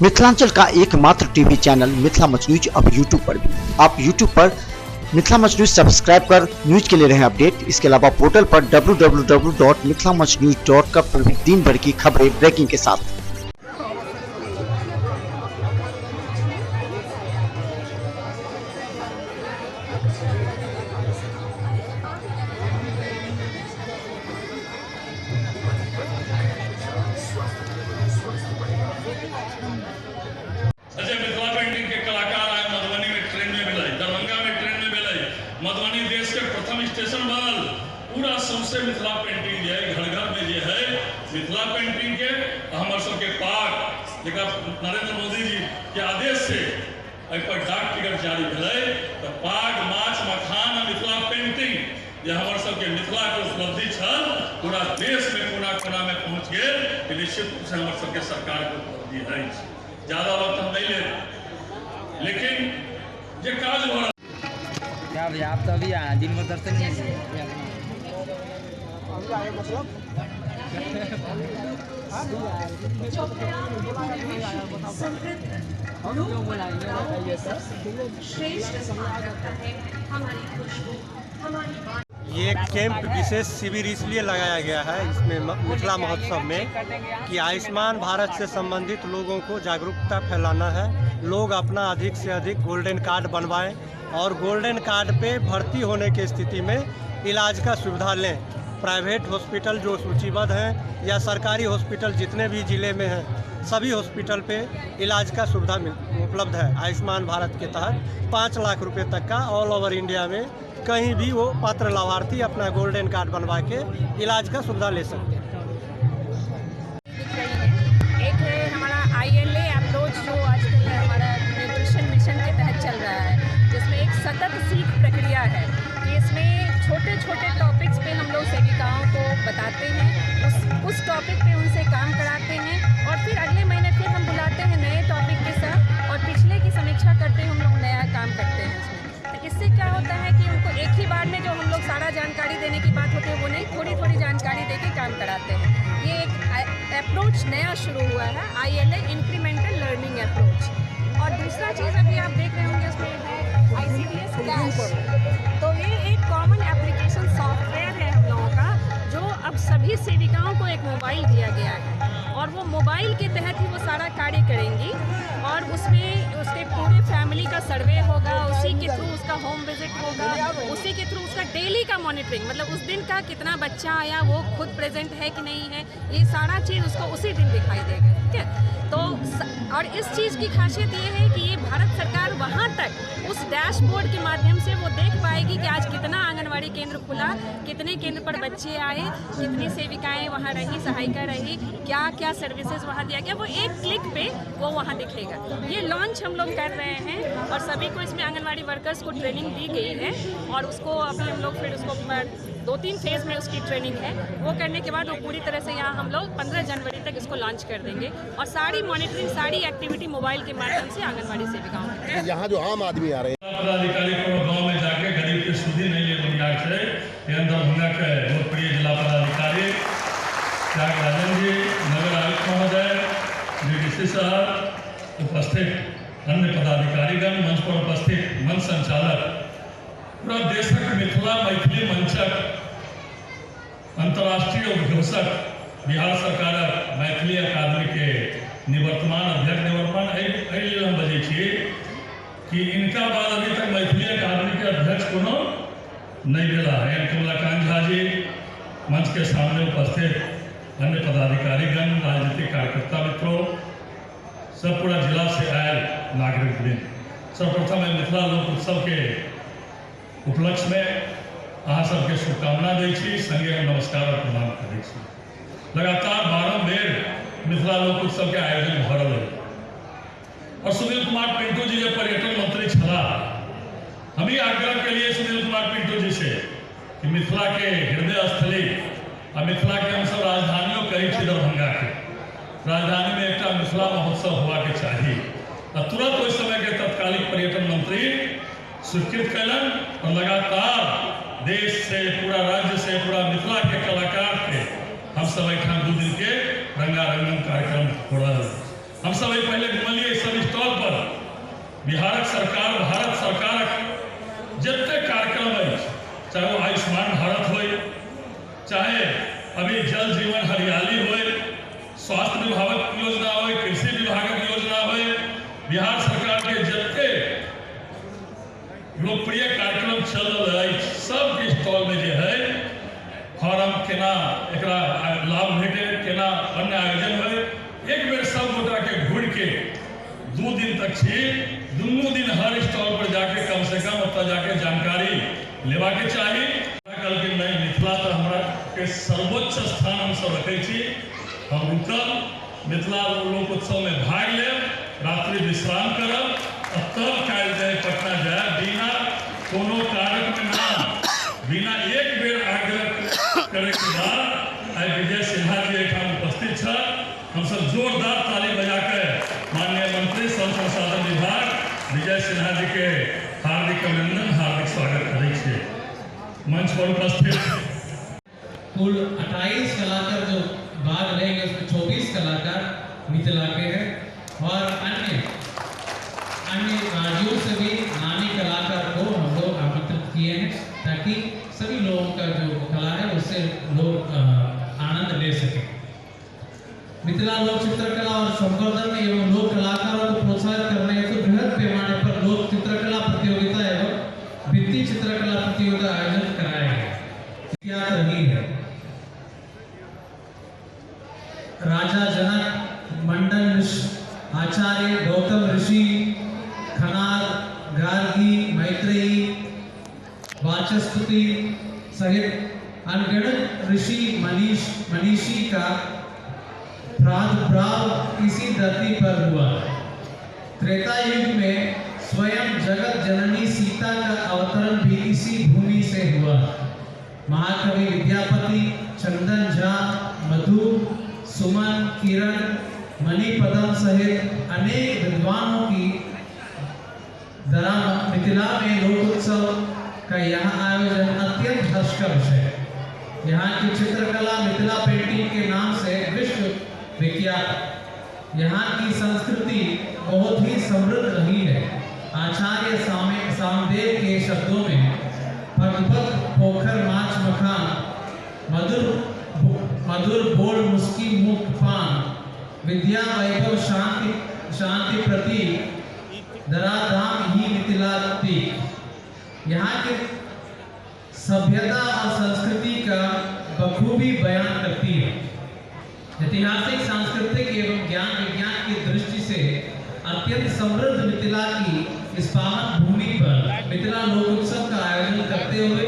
मिथिलांचल का एकमात्र TV channel Mithila मंच न्यूज अब यूट्यूब पर भी। आप यूट्यूब पर मिथिला मंच न्यूज सब्सक्राइब कर न्यूज के लिए रहें अपडेट। इसके अलावा पोर्टल पर www.mithilamanchnews.com पर भी दिन भर की खबरें ब्रेकिंग के साथ। अच्छा, मिथिला पेंटिंग के कलाकार आए मधुबनी में ट्रेन में भेलै, दरभंगा में ट्रेन में भेलै। मधुबनी देश के प्रथम स्टेशन बनल। पूरा सौंसे मिथिला पेंटिंग जे है, घर घर में जे है मिथिला पेंटिंग के। हमर सबके पाग, जकरा नरेंद्र मोदी जी के आदेश से एहि पर डाक टिकट जारी भेलै, तऽ पाग, माछ, मखान आ मिथिला पेंटिंग जे हमर सबके मिथिला के उपलब्धि छल, पूरा देश में कोना कोना में पहुंच गेल। ई निश्चित रूप से हमर सबके सरकार के उपलब्धि अछि। ज्यादा वक्त हम नहीं लेब, लेकिन जे काज हो रहल। क्या भैया, आप तो अभी आए हैं, दिन भर दर्शन नहीं किए। जो अपने आप में पूरे विश्व में समृद्ध लोक परंपराओं में सबसे श्रेष्ठ स्थान रखता है। हमारी खुशबू, हमारी बात। ये कैंप, विशेष शिविर इसलिए लगाया गया है इसमें, मिथिला महोत्सव में, कि आयुष्मान भारत से संबंधित लोगों को जागरूकता फैलाना है। लोग अपना अधिक से अधिक गोल्डन कार्ड बनवाएं और गोल्डन कार्ड पे भर्ती होने की स्थिति में इलाज का सुविधा लें। प्राइवेट हॉस्पिटल जो सूचीबद्ध हैं या सरकारी हॉस्पिटल जितने भी ज़िले में हैं, सभी हॉस्पिटल पे इलाज का सुविधा मिल उपलब्ध है। आयुष्मान भारत के तहत 5 लाख रुपए तक का ऑल ओवर इंडिया में कहीं भी वो पात्र लाभार्थी अपना गोल्डन कार्ड बनवा के इलाज का सुविधा ले सकते हैं। दिख रही है। एक है हमारा आईएलए अप्रोच, जो आजकल हमारा न्यूट्रिशन मिशन के तहत चल रहा है, जिसमें एक सतत सीख प्रक्रिया है कि इसमें छोटे छोटे टॉपिक्स पे हम लोग सेविकाओं को बताते हैं, उस टॉपिक पे उनसे काम कराते हैं और फिर अगले महीने फिर हम बुलाते हैं नए टॉपिक के साथ और पिछले की समीक्षा करते हुए हम लोग नया काम करते हैं उसमें। तो इससे क्या होता है कि उनको एक ही बार में जो हम लोग सारा जानकारी देने की बात होती है, वो नहीं, थोड़ी थोड़ी जानकारी दे के काम कराते हैं। ये एक अप्रोच नया शुरू हुआ है, आईएलए, इंक्रीमेंटल लर्निंग अप्रोच। और दूसरा चीज़ अभी आप देख रहे होंगे, उसमें है आईसीडीएस कैश। तो ये एक कॉमन एप्लीकेशन सॉफ्टवेयर है हम लोगों का, जो अब सभी सेविकाओं को एक मोबाइल दिया गया है और वो मोबाइल के तहत ही वो सारा कार्य करेंगी और उसमें उसके पूरे फैमिली का सर्वे होगा, उसी के थ्रू उसका होम विजिट होगा, उसी के थ्रू उसका डेली का मॉनिटरिंग, मतलब उस दिन का कितना बच्चा आया, वो खुद प्रेजेंट है कि नहीं है, ये सारा चीज़ उसको उसी दिन दिखाई देगा। ठीक है? तो और इस चीज़ की खासियत ये है कि ये भारत सरकार वहाँ तक उस डैशबोर्ड के माध्यम से वो देख पाएगी कि आज कितना आंगनवाड़ी केंद्र खुला, कितने केंद्र पर बच्चे आए, कितनी सेविकाएं वहाँ रही, सहायिका रही, क्या क्या सर्विसेज वहाँ दिया गया, वो एक क्लिक पे वो वहाँ दिखेगा। ये लॉन्च हम लोग कर रहे हैं और सभी को इसमें आंगनवाड़ी वर्कर्स को ट्रेनिंग दी गई है और उसको अभी हम लोग फिर उसको 2-3 फेज़ में उसकी ट्रेनिंग है। वो करने के बाद वो पूरी तरह से यहाँ हम लोग 15 जनवरी तक इसको लॉन्च कर देंगे और सारी मॉनिटरिंग, सारी एक्टिविटी मोबाइल के माध्यम से आंगनबाड़ी सेविकाओं की। यहाँ जो आम आदमी आ रहे हैं। पदाधिकारी कोनो गांव में जाके गरीब के सुधि नहीं ले बनिहार छै। एहन दरभंगा के लोकप्रिय जिला पदाधिकारी त्यागराजन जी, नगर आयुक्त महोदय, डीडीसी साहब, उपस्थित अन्य पदाधिकारीगण, मंच पर उपस्थित मंच संचालक, पूरा देशक मिथिला मैथिली मंचक अंतर्राष्ट्रीय उद्घोषक, बिहार सरकारक मैथिली अकादमी के निवर्तमान अध्यक्ष, निवर्तमान एहि एहि लेल हम बजै छी कि इनका बाद अभी तक मैथिली अकादमी के अध्यक्ष कोनो नहीं भेला है, कमलाकांत झा जी, मंच के सामने उपस्थित अन्य पदाधिकारीगण, राजनीतिक कार्यकर्ता मित्रों, सब पूरा जिला से आयल नागरिक वृंद, सर्वप्रथम मैं मिथिला लोक उत्सव के उपलक्ष्य में अहाँ सबके शुभकामना दै छी, संगे हम नमस्कार और प्रणाम करै छी। लगातार 12 बेर मिथिला लोक उत्सव के आयोजन भऽ रहल है और सुनील कुमार पिंटू जी जब पर्यटन मंत्री छलाह, हम ही आग्रह के लिए सुनील कुमार पिंटू जी से कि मिथिला के हृदय स्थली आ मिथिला के हम सब राजधानियों कहै छी, दरभंगा के राजधानी में एकटा मिथिला महोत्सव होवा के चाही। आ तुरंत ओहि समय के तत्कालिक पर्यटन मंत्री स्वीकृत कैलन और लगातार देश से, पूरा राज्य से, पूरा मिथिला के कलाकार के हम सब एहिठाम 2 दिन के रंगारंगन कार्यक्रम हो रहल। हमसब एहि पहिले घुमलियै सब स्टॉल पर। बिहारक सरकार, भारत सरकारक जतेक कार्यक्रम अछि, चाहे ओ आयुष्मान भारत होय, चाहे अभी जल जीवन हरियाली होय, स्वास्थ्य विभागक योजना होय, कृषि विभागक योजना होय, बिहार सरकार के जतेक लोकप्रिय कार्यक्रम चल रहल अछि, सबके स्टॉल में जे है फॉर्म केना एकरा लाभ भेटे, केना अन्य आयोजन होय, एक बेर सब गोटा के घुरि के 2 दिन तक छी, दुनू दिन हर स्टॉल पर जाके कम से कम ओतऽ जाके जानकारी लेबाके चाही। कहलखिन नहि, मिथिला तऽ हमरा के सर्वोच्च स्थान हमसब रखै छी, हम रुकब, मिथिला लोक उत्सव में भाग लेब, रात्रि विश्राम करब आ तब काल्हि जाय पटना जायब, बिना कोनो कारक में ना, बिना एक बेर आग्रह करे के बाद आइ विजय सिन्हा जी एहिठाम उपस्थित छथि। हमसब जोरदार ताली बजा के माननीय मंत्री श्रम संसाधन विभाग विजय सिन्हा जी के हार्दिक अभिनंदन, हार्दिक स्वागत करै छियै। मंच पर उपस्थित कुल 28 कलाकार जो भाग लेंगे, उसमें 24 कलाकार मिथिला के हैं और अन्य अन्य राज्यों से भी नामी कलाकार को हम लोग आमंत्रित किए हैं ताकि सभी लोगों का जो कला है उससे लोग आनंद ले सकें। मिथिला लोक चित्रकला और संवर्धन एवं लोक कलाकारों को प्रोत्साहित करने हेतु बृहद पैमाने पर लोक चित्रकला प्रतियोगिता एवं भित्ति चित्रकला प्रतियोगिता आयोजन कराया गया। विख्यात रही है राजा जनक, मंडन मिश्र, आचार्य गौतम ऋषि, खनाल, गार्गी, मैत्रेयी, वाचस्पति सहित अनगणित ऋषि मनीषी का प्रादुर्भाव इसी धरती पर हुआ। त्रेता युग में स्वयं जगत जननी सीता का अवतरण भी इसी भूमि से हुआ। महाकवि विद्यापति, चंदन झा, मधु, सुमन, किरण, मणिपदम सहित अनेक विद्वानों की धरा मिथिला में लोकोत्सव का यह आयोजन अत्यंत हर्ष का विषय है। यहाँ की चित्रकला मिथिला पेंटिंग के नाम से विश्व विख्यात। यहाँ की संस्कृति बहुत ही समृद्ध रही है। आचार्य सामदेव के शब्दों में पगपग पोखर माछ मखान, मधुर मधुर बोल मुस्की मुख पान, विद्या वैभव शांति शांति प्रतीक, धराधाम ही मिथिला तीक। यहाँ की सभ्यता और संस्कृति का बखूबी बयान करती है। ऐतिहासिक, सांस्कृतिक एवं ज्ञान विज्ञान की दृष्टि से अत्यंत समृद्ध मिथिला की इस पावन भूमि पर मिथिला लोक उत्सव का आयोजन करते हुए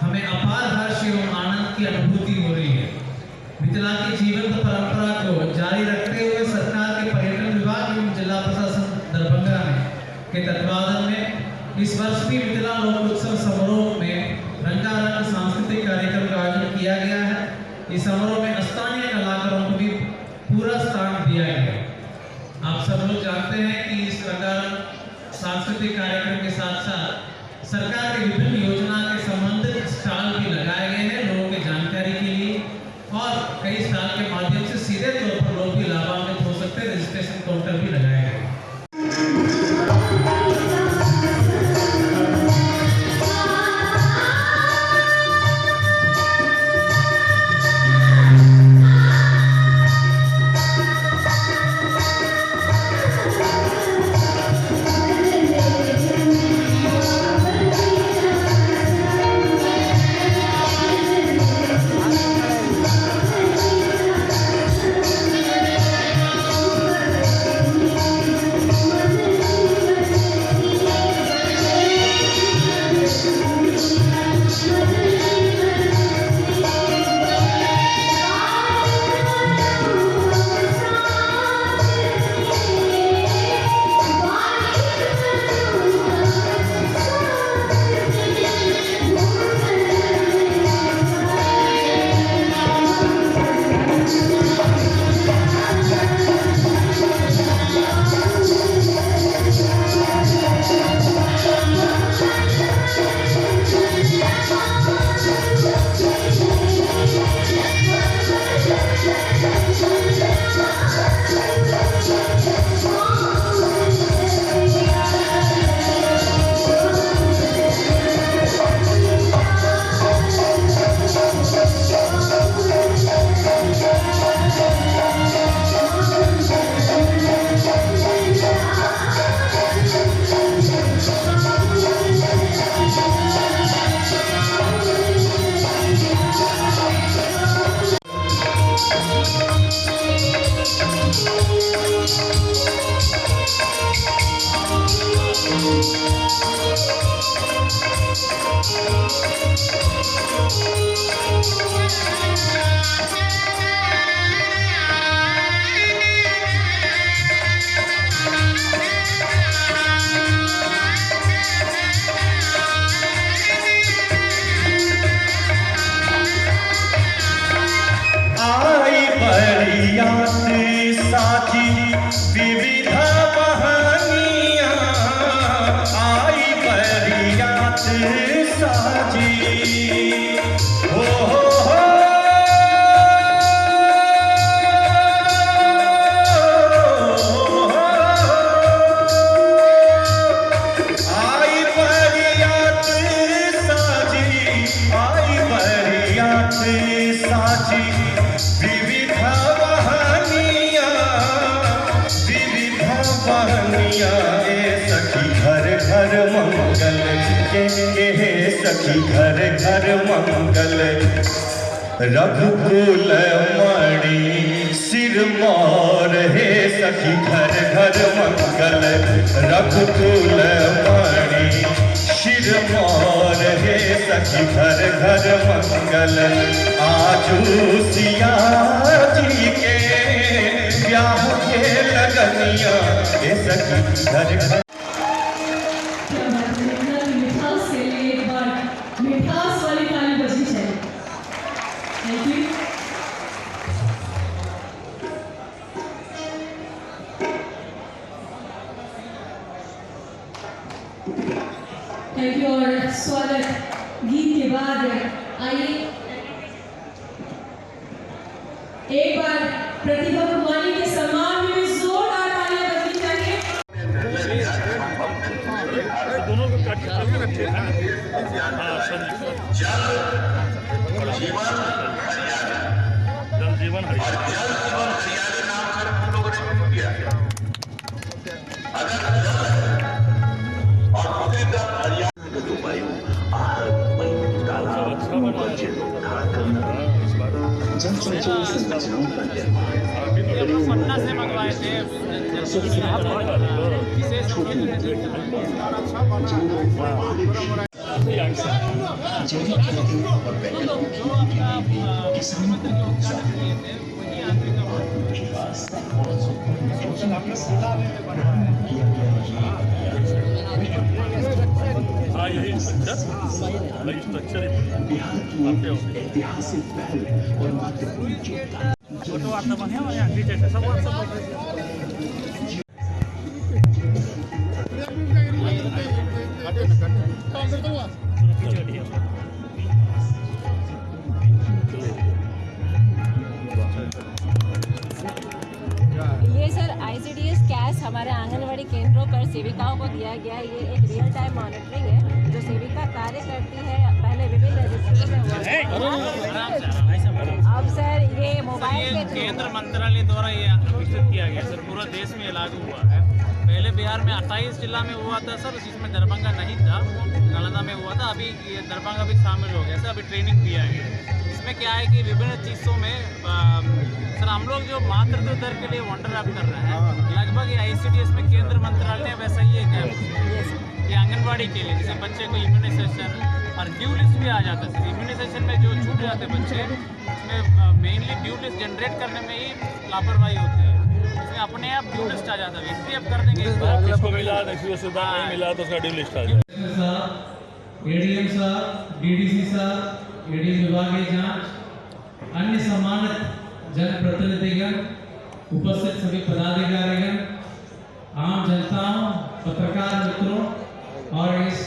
हमें अपार हर्ष एवं आनंद की अनुभूति हो रही है। मिथिला की जीवंत परंपरा को जारी रखते हुए सरकार के पर्यटन विभाग एवं जिला प्रशासन दरभंगा में के तत्वावधान में इस वर्ष भी मिथिला लोक उत्सव समारोह में रंगारंग सांस्कृतिक कार्यक्रम का आयोजन किया गया है। इस समारोह में स्थानीय कलाकारों को भी पूरा स्थान दिया गया। आप सब लोग जानते हैं कि इस रंगारंग सांस्कृतिक कार्यक्रम के साथ साथ सरकार के विभिन्न योजना के संबंधित स्टॉल भी लगाए गए हैं लोगों के जानकारी के लिए, और कई स्टॉल के माध्यम से सीधे तौर पर लोग भी लाभान्वित हो सकते हैं। रजिस्ट्रेशन काउंटर भी लगाए गए हैं। आई बरियात साजी विविध बहनिया, आई बरियात साजी, हो हो हो आई बरियात साजी, आई बरियात साजी, विविध बहनिया, विविध बहनिया, ए सखी घर घर मंगल, के सखी घर घर मंगल, रघुकुल मणि सिरमौर, हे सखी घर घर मंगल, रघुकुल मणि सिरमौर, हे सखी घर घर मंगल, आजू सिया जी के ब्याह के लगनिया, हे सखी घर घर। क्या बात है, इतना मिठास के लिए एक बार मिठास वाली ताली बजनी चाहिए। Thank you. Thank you. और स्वागत गीत के बाद आइए एक बार प्रतिभा कुमारी के सम्मान में भी जोरदार तालियां बजनी चाहिए। दोनों को काट के रखे हैं। हाँ, जल जीवन हरियाली। अच्छा बना है। इस बार जल संचयन संरचनाओं का निर्माण, पटना से मंगवाए थे। छोटी जंगल, बारिश, जैविक खेती और वैकल्पिक खेती के लिए भी किसानों को प्रोत्साहन। आत्मविश्वास और सुखद योजना के साथ प्रारंभ किया गया ये अभियान विश्व हाँ, यही स्ट्रक्चर, वही स्ट्रक्चर ही। बिहार की एक ऐतिहासिक पहल और महत्वपूर्ण योगदान। फोटो आता बढ़िया बढ़िया खींचे सब व्हाट्सएप पर। ये सर आईसीडीएस कैश हमारे आंगनवाड़ी केंद्रों पर सेविकाओं को दिया गया है। ये एक रियल टाइम मॉनिटरिंग है। जो सेविका कार्य करती है, पहले विभिन्न रजिस्टरों में हुआ करता था। अब सर ये मोबाइल के थ्रू केंद्र मंत्रालय द्वारा ये विकसित किया गया सर, पूरा देश में ये लागू हुआ है। पहले बिहार में 28 जिला में हुआ था सर, जिसमें दरभंगा नहीं था, नालंदा में हुआ था। अभी ये दरभंगा भी शामिल हो गया सर, अभी ट्रेनिंग दिया गया। इसमें क्या है कि विभिन्न चीज़ों में सर हम लोग जो मातृत्व दर के लिए वंडर ऐप कर रहे हैं, लगभग ये आईसीडीएस में केंद्र मंत्रालय ने वैसा ही एक ऐप ये आंगनबाड़ी के लिए, जैसे बच्चे को इम्यूनाइजेशन और ड्यू लिस्ट भी आ जाता है सर। इम्यूनाइजेशन में जो छूट जाते हैं बच्चे, उसमें मेनली ड्यू लिस्ट जनरेट करने में ही लापरवाही होती है। इसमें अपने आप ड्यू लिस्ट आ जाता है, एंट्री आप कर देंगे एक बार। किसको मिला, किसी को सुविधा नहीं मिला तो उसका ड्यू लिस्ट आ जाए। साहब, एडीएम साहब, डीडीसी साहब, एडीएम विभागीय जांच, अन्य सम्मानित जनप्रतिनिधिगण, उपस्थित सभी पदाधिकारीगण, आम जनताओं, पत्रकार मित्रों और इस